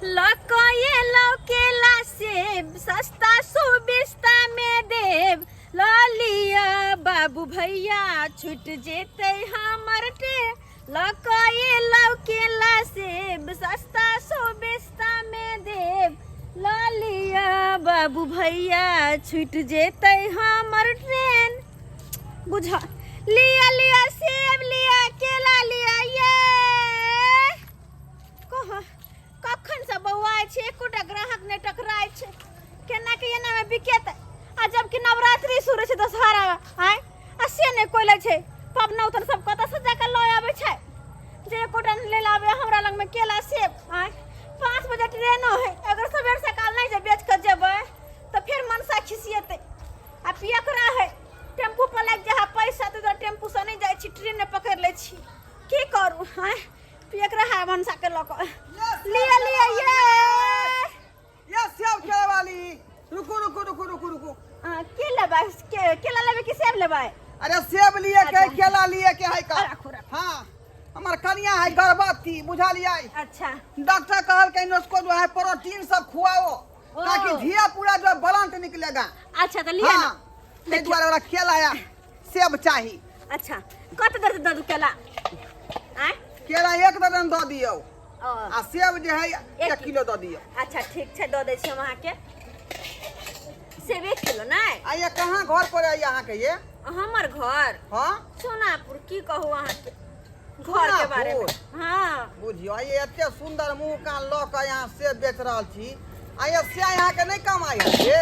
लऽ एलौ केला सेब सस्ता सुविस्ता में देब, लऽ लिअ बाबू भैया छूट जेतै हमर टे। लऽ एलौ केला सेब सस्ता सुविस्ता में देब, लऽ लिअ बाबू भैया छूट जेतै हमर ट्रेन। बुझ लिअ लिअ सेब लिअ केला लिअ। ये कह कखन से बौआइ छै, एकोटा ग्राहक नहि टकराइ छै। केना के एना मे बिकेतै? आ जबकि नवरात्रि शुरू छै दशहरा आय, आ से नहि कोइ लै छै। पबनौतन सब कतऽ से जाके लऽ आबै छै जे एकोटा नहि लेल आबै हमरा लगमे केला सेब आय। 5 बजे ट्रेनो है, अगर सबेर सकाल नहि जे बेच कऽ जेबै तऽ फेर मनसा खिसिएतै। आ पियकरा है, टेम्पू पर लागि जाइ है पैसा, तऽ टेम्पू से नहि जाइ छी, ट्रेन पकड़ि लै छी। की करू आँय, पियकरा है मनसा के लऽ कऽ। लिअ लिअ ये ये सेब केला वाली, रुकू रुकू रुकू रुकू रुकू। के लेबै? के केला लेबै कि सेब लेबै? अरे सेब लिए के केला लिए के है का? राखू राखू। हाँ, हमर कनिया है गर्भवती, बुझलियै? अच्छा। डॉक्टर कहलकै उसको जो है प्रोटीन सब खुआओ ताकि धिया पूरा जो बलंट निकलेगा। अच्छा तऽ लिअ ना। हाँ, ताहि दुआरे ओकरा केला या सेब चाही। अच्छा, कत दर दऽ दू केला? आँय, केला 1 दर्जन दऽ दियौ आ सेब जे है 1 किलो दऽ दियौ। अच्छा ठीक छै, दऽ दै छी हम अहाँके सेब 1 किलो। नहि आ ये कहाँ घर पर है अहाँके ये? हमर घर? हाँ, सोनापुर। की कहू अहाँके घर के बारे में। हाँ बुझियौ, ये एते सुंदर मुंह कान लऽ कऽ यहाँ सेब बेच रहल छी आ ये से अहाँके नहि कमाइ है से?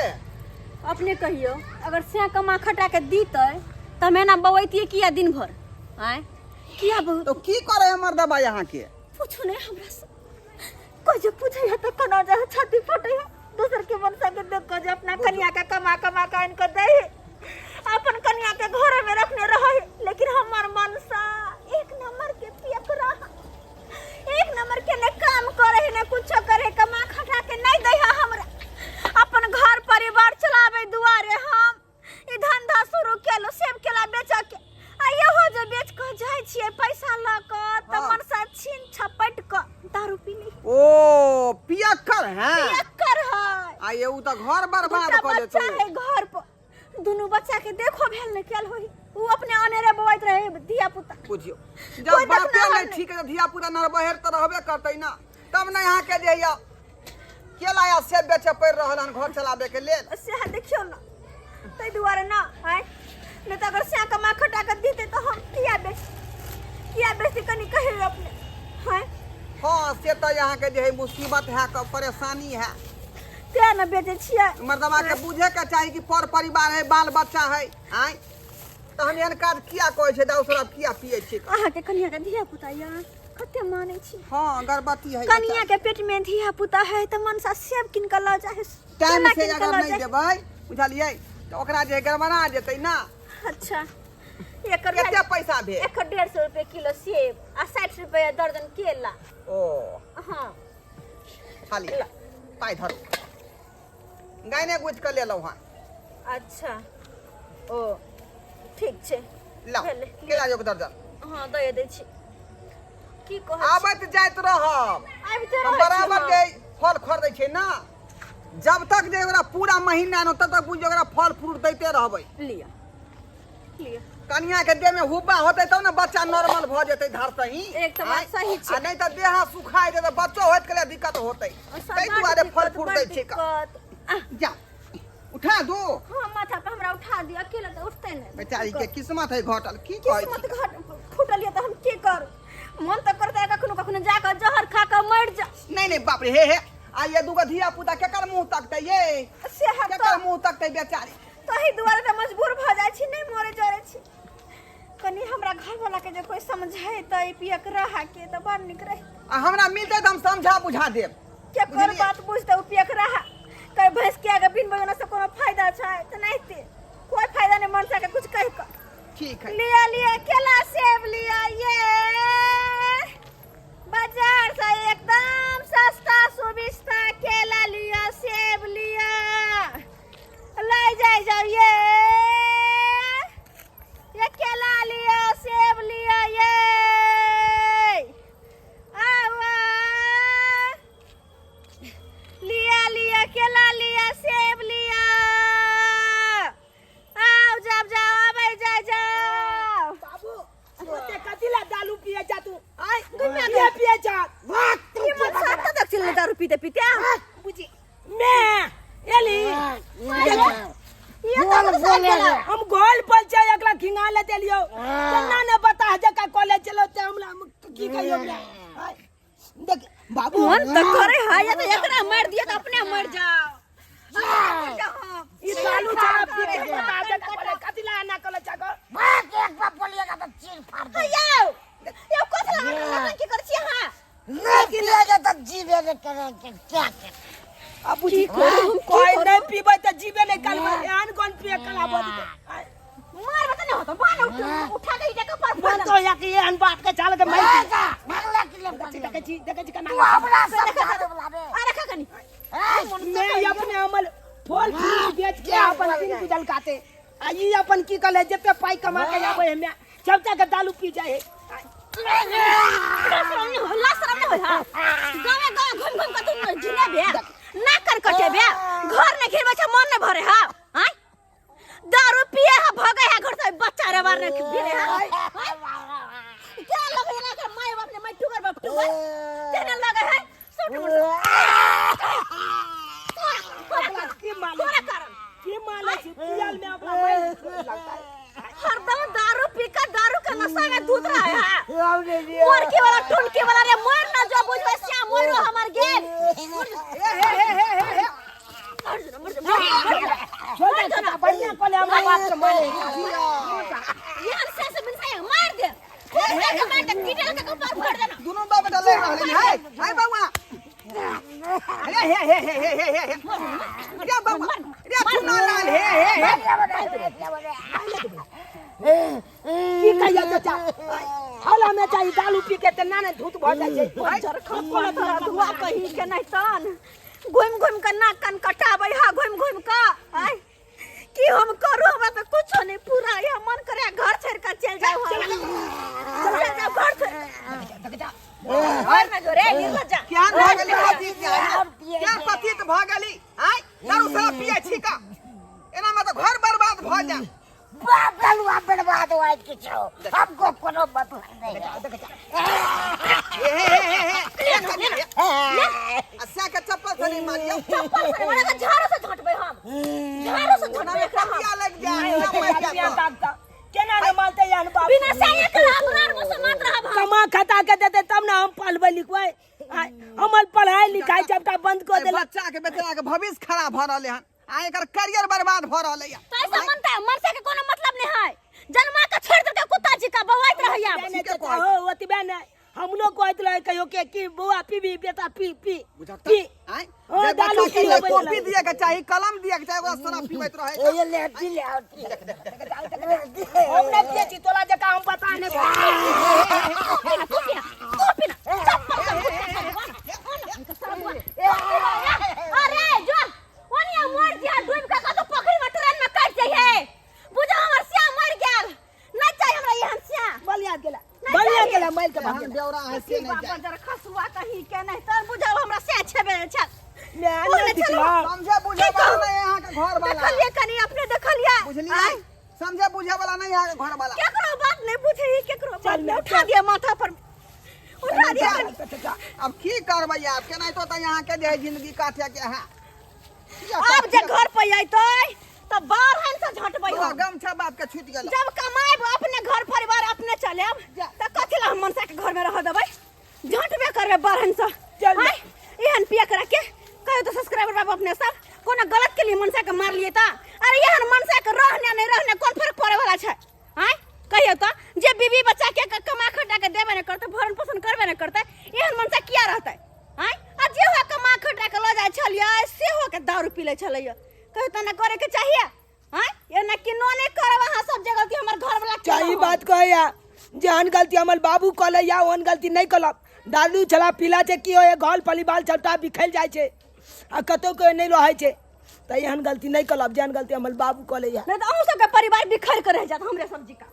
अपने कहियौ, अगर से कमा खटा के दीतै तऽ हम एना बौऐतियै किया दिन भर? आँय, किया बहुत तो की करे हमर दबाई अहाँके? पूछू नहीं हमरा से, कोई जो पूछे है तो कना जा छाती फटे है। दोसर के मनसा के देख के जे अपना कनिया के कमा कमा के आनि के दे है, अपन कनिया के घर में रखने रहे, लेकिन हमर मनसा 1 नंबर के पियकरा, 1 नंबर के ने काम करे है ने कुछो करे, कमा खटा के नहीं दे है हमरा। अपन घर परिवार चलावे दुआरे हम ई धंधा शुरू केलहुँ सेब केला बेचऽ के, आ इहो जे बेच कऽ जाइ छियै पैसा लऽ कऽ तऽ मनसा छीन छपटि कऽ दारू पी ली। ओ पियक्कर है? पियक्कर है। आ ये उ तऽ घर बर्बाद दूटा कऽ देतौ। बच्चा है घर पर, दुनू बच्चा के देखो भेल नहि कैल होई, उ अपने अनेरे बौआइत रहे धिया पुता। बुझियौ, जब कोइ बापे देखना नहि नहि। ठीक है धिया पुता नरबहेर तऽ रहबे करतै ना, तब ने अहाँके जे यऽ केला या सेब बेचऽ पड़ि रहल हन घर चलाबे के लेल। सएह देखियौ ने, ताहि दुआरे ना आँय, नहि तऽ अगर सएह कमा खटा कऽ दितै तऽ हम किया बेच किया बेचती, कनि कहियौ अपने। आँय, हाँ से तऽ अहाँके जे है मुसीबत है क परेशानी है, तें ने बेचै छियै। मर्दबा के बुझे के चाही कि पर परिवार है, बाल बच्चा है, आँय तहन एहन काज किया करै छै, दारू शराब किया पियै छै? अहाँके कनिया के धिया पुता यऽ, कते मानै छी? हाँ गर्भवती है। कनिया के पेट में धिया पुता है तऽ मनसा सेब कीन कऽ लऽ जाइ है, टाइम केला से कीन कऽ अगर लऽ नहीं जाइ। देबै, बुझलियै, तऽ ओकरा जे गड़बड़ा जेतै ना। अच्छा, एकर कते पैसा भेल? एकर 150 रुपए किलो सेब आ 60 रुपए दर्जन केला। ओ हाँ खाली पाइ धरू, गायने गुजि कऽ लेलहुँ हँ। अच्छा ओ ठीक छै, लाउ भेलै। केला 1 दर्जन। हाँ दऽ दै छी। की कहै छी? आबैत जाइत रहब। आबिते हम रहै छी। बराबर हाँ। जे फल खरीदै छै ना, जब तक जे ओकरा पूरा महीना न तब तक बुझियौ ओकरा फल फ्रूट दैते रहबै। लिअ लिअ। कनिया के देह में हुब्बा होतै तब ने बच्चा नॉर्मल भऽ जेतै धर सही। एक तऽ बात सही छै। आ नहि तऽ देह सुखाय जेतै, बच्चो होइत के दिक्कत होतै, ताहि बड्ड दुआरे फल दिक्कत, फ्रूट बड्ड दै छै। दिक्कत। आह, जा उठा दू। हाँ, माथा पर हमरा उठा दिअ, अकेला तऽ उठतै नहि। बेचारी के किस्मत है घटल, की कहै छी? किस्मत घट फूटल यऽ तऽ हम की करू? मन तऽ करतै कखनो कखनो जाकऽ जहर खा कऽ मरि जा। नहीं नहीं, बाप रे, हे हे, आ ये दूगो धिया पुता केकर मुंह तकतै ये? सेह केकर तऽ मुंह तकतै बेचारी? तही दुआरे तऽ मजबूर भऽ जाइ छी, नहि मरे जरे छी। कनि हमरा घरवाला के जे कोइ समझेतै पियक रहा के तऽ बड़ नीक रहे। आ हमरा मिलतै तऽ हम समझा बुझा देब। केकर बुझलियै? बात बुझतै ओ पियक रहा? कहीं भैंस के आगे बिन बजना से कोनो फायदा छै तऽ नहीं ते कोई फायदा नहीं मनसा के कुछ कह के। ठीक है। लिया लिया केला सेब लिया, ये बाजार से एकदम सस्ता सुविस्ता केला लिया सेब लिया, ले जाए जाओ। ये केला लिया सेब लिया, ये आओ। केला लिया सेब लिया आओ जाओ जाओ आबै जाय जाओ बाबू ओते कथी ला दारू पिए जा तू आय घुमे पिए पिए जा की मन साथ तक चलने दारू पीते पीते बुझी मैं एली ये तो बोले हम गोल पर जाए एकरा घिंगा ले देलियो केना ने बता जका कॉलेज चलो ते हमरा हम की कहियो हमरा आय, देख बाबू मन तो करे है या तो एकरा मार दिया तो अपने मर जाओ ई दारू शराब पी के बता जका कॉलेज कथी ला ना कॉलेज जाको भाग एक बार बोलिएगा तो चीर फाड़ दे यौ यौ कथी ला की कर छी अहाँ नहीं पिएगा तो जीवे नहीं करेंगे क्या करें अब बुझी कोई नहीं पीबै त जीवे नहीं करबै एहन कोन पिए कला बोल मार बता नहीं होता बाल उठ उठा के इटा के पर मन तो या कि एहन बाप के चाल के मैं भागा भागला के लिए देखै देखै छी देखै छी तू केना हमरा समझाने वाला बे अरे खा कनी मैं अपने अमल फल फ्रूट बेच के अपन दिन गुजल काते आ ई अपन की कले जते पाई कमा के आबै हमे चमचा के दारू पी जाए शरम नहीं हो ला शरम नहीं हो हां गावे गावे घूम घूम के तू जिने बे ना कर कटे बे घर ने घेर बच्चा मन ने भरे हां हां दारू पिए है भगे है घर से बच्चा रे बार ने पिए है क्या लगे ना कर माय बाप ने मैं टुगर बाप टुगर तेने लगे है सुट मुड़ की माले तोरा कारण की माले छी पियल में अपना माइल लगता है हरदम दारू पी कर दारू के नशा में धुत रहा है मोरकी वाला टुनकी वाला रे मोर ना जो बुझबे श्याम मोरो हमर गेल हे हे हे हे हे हे मर जो मर जो मर जो छोड़ दे ना बढ़िया कोले हमरा बाप के माले ये से से बिन से मार दे से के मार दे कीटल के कपार फोड़ देना दुनू बाप बेटा लड़ रहले है हाय बउआ अरे हे हे हे हे हे हे हे रे बउआ रे चुना लाल हे हे हे की कहिया चाचा हल हमें चाहिए दारू पी के त ना ना धूत भ जाइ छै जर खपा तोरा धुआ कहीं के नहीं तन घुम घुम के नाक कान कटाबै हा घुम घुम के आय की हम करू हमरा पे कुछो नहीं पूरा ये मन करे घर छोड़ के चल जाओ हम चल जाओ घर छोड़ घर में जो रे निर्लज्जा क्या भऽ गेली पति क्या पति तऽ भऽ गेली आय दारू शराब पियै छी का एना में तऽ घर बर्बाद भऽ जाय बाप ललुआ बर्बाद हुआ के छो हमको कोनो मतलब नहीं है हे हे हे हे हे आ के चप्पल से नहीं मारियो चप्पल से मारे झाड़ू से झटबै हम झाड़ू से ओना झटबै में एकरा हम पतिया लग जाय ना मारिया तो। केना ने मानते यान बाप बिना से एक अबरार मुसलमान रहब हम कमा खता के देते तब ना हम पढ़बै लिखबै आय, हमर पढ़ाई लिखाई सबटा बंद कऽ देलक बच्चा के बेचारा के भविष्य खराब भऽ रहलै हन आ एकर करियर बर्बाद भऽ रहलै हन पैसा मनता मनसा के कोनो मतलब नहीं है जन्मा के छोड़ देलकै कुत्ता जी का बौआइत रहैया नहीं ठीके चाचा, कहै हो ओतबे नहीं हमलो कहैत रहे कहियो के कि बौआ पीबी बेटा पी पी बुझक पी आँय हाँ, जे दारू बच्चा के पी लिए लेबै कॉपी लए। दिए के चाही कलम दिए के चाही ओकरा शराब पीबैत रहै ए ले पी ले और पी ले हम नहीं पिए छी तोला जकाँ हम पता नहीं तू पीना तू पीना तू पीना चप्पल से कुत्ता सब अरे जो ओनिया मर जिया डूब के कतौ पोखरि में ट्रेन में कटि जाइए बुझो हमर सिया मर गेल नहीं चाहिए हमरा एहन सिया बलिया गेला बलिया गेला माइल के भाग हम बेवरा है से नहीं जाए जरा खसुआ कहीं के नहीं तर बुझाओ हमरा सिया छेबे छल मैं नहीं दिखला समझे बुझे वाला नहीं यहाँ के घर वाला देखलिए कनी अपने देखलिए बुझलिए समझे बुझे वाला नहीं यहाँ के घर वाला केकरो बात नहीं पूछे ही केकरो बात चल नहीं उठा दिया माथा पर उठा दिया कनी अब की करबै आब केनाहितो तऽ यहाँ के जे है जिंदगी काटे के है अब जे घर पर अयतै तऽ बारहन से झटबै हम गमछा बाप के छूट गेल जब कमाएब अपने घर परिवार अपने चलेब तऽ कथी ला हम मनसा के घर में रह देबै झटबे करबै बारहन से चल। आँय, एहन पिया करा के कहियो तो सब्सक्राइबर बाबू अपने सब कोनो गलत के लिए मनसा के मार लिए तऽ अरे एहन मनसा के रहने नहीं रहने कोन फर्क पड़े वाला छै आँय कहियो तऽ जे बीबी बच्चा के कमा खटा के देबे नहि करतै भरण पोषण करबे नहि करतै एहन मनसा किया रहतै आँय आ जे हो कमा खटा के लऽ जाइ छलियै सेहो के दारू पी लै छलैया कहियो तऽ नहि करे के चाहिए आँय एना किनो नहि करब अहाँ सब जे गलती हमर घर वाला सही बात कहैया जेहन गलती हमर बाबू कऽ या ओहन गलती नहि कलक दारू छला पीला छै की होइए घर परिवार सबटा बिखरि जाइ छै आ कतहु कोइ नहि रहै छै तऽ एहन गलती नहि करब जेहन गलती हमर बाबू कऽ लैया नहि तऽ अहूँ सबके परिवार बिखर के रहि जायत हमरे सब्जी का